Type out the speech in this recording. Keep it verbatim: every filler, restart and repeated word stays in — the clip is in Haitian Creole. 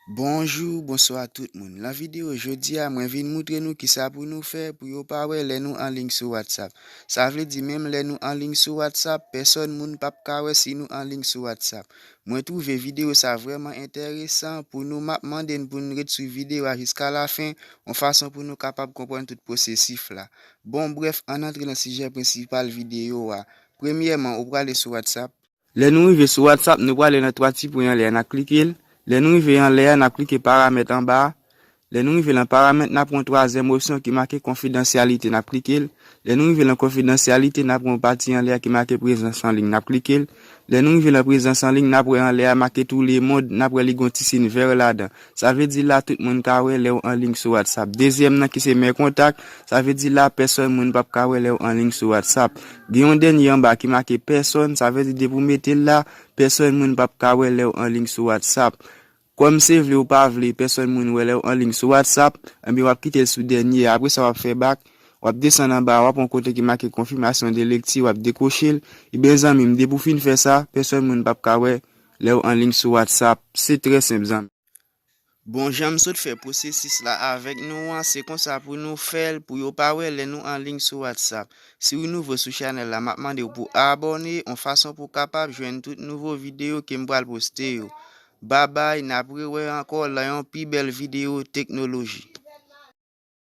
Bonjou, bonswa tout moun. Lan videyo jodi a, mwen vin moutre nou kisa pou nou fè pou yo pa wè lè nou anliy sou WhatsApp. Sa vle di menm lè nou anliy sou WhatsApp, pèsòn moun p ap ka wè si nou anliy sou WhatsApp. Mwen twouve videyo sa vrèman enteresan. Pou nou, m ap mande n pou n ret swiv videyo a jiska lafen, yon fason pou nou kapab konprann tout pwosesif la. Bon, brèf, ann antre nan sijè prensipal videyo a. Premyèman, ou prale sou WhatsApp. Lè nou rive sou WhatsApp, nou prale nan twa ti pwen anlè a, n ap klike l. Lè nou rive anlè a, n ap klike paramèt anba a. Lè nou rive lan paramèt, n ap wè yon twazyèm opsyon ki make konfidansyalite, n ap klike l. Lè nou rive lan konfidansyalite, n ap wè yon pati anlè a ki make prezans anliy, n ap klike l. Lè nou rive lan prezans anliy, n ap wè anlè a make tou le mond, n ap wè li gen yon ti siy vè ladan. Sa vle di la tout moun ka wè lè w anliy sou WhatsApp. Dezyèm nan ki se mè kontak, sa vle di la pèsòn moun p ap ka wè lè w anliy sou WhatsApp. Gen yon dènye anba ki make pèsòn, sa vle di depi w mete l la, pèsòn moun p ap ka wè lè w anliy sou WhatsApp. Kòm se vle ou pa vle, pèsòn moun wè lè w anliy sou WhatsApp, ebyen w ap kite l sou dènye a. Apre sa w ap fè bak, w ap desann anba a, w ap wè yon kote ki make konfimasyon de lekti, w ap dekwoche l. Ebyen zanmi m, depi w fin fè sa, pèsòn moun p ap ka wè lè w anliy sou WhatsApp. Se trè senp zanmi. Bon, jan m sot fè pwosesis la avèk nou an, se konsa pou nou fè l pou yo pa wè lè nou anliy sou WhatsApp. Si w nouvo sou chanèl la, m ap mande w pou abòne, yon fason pou w kapab jwenn tout nouvo videyo ke m pral poste yo. Babay, n ap rewè ankò lan yon pi bèl videyo teknoloji.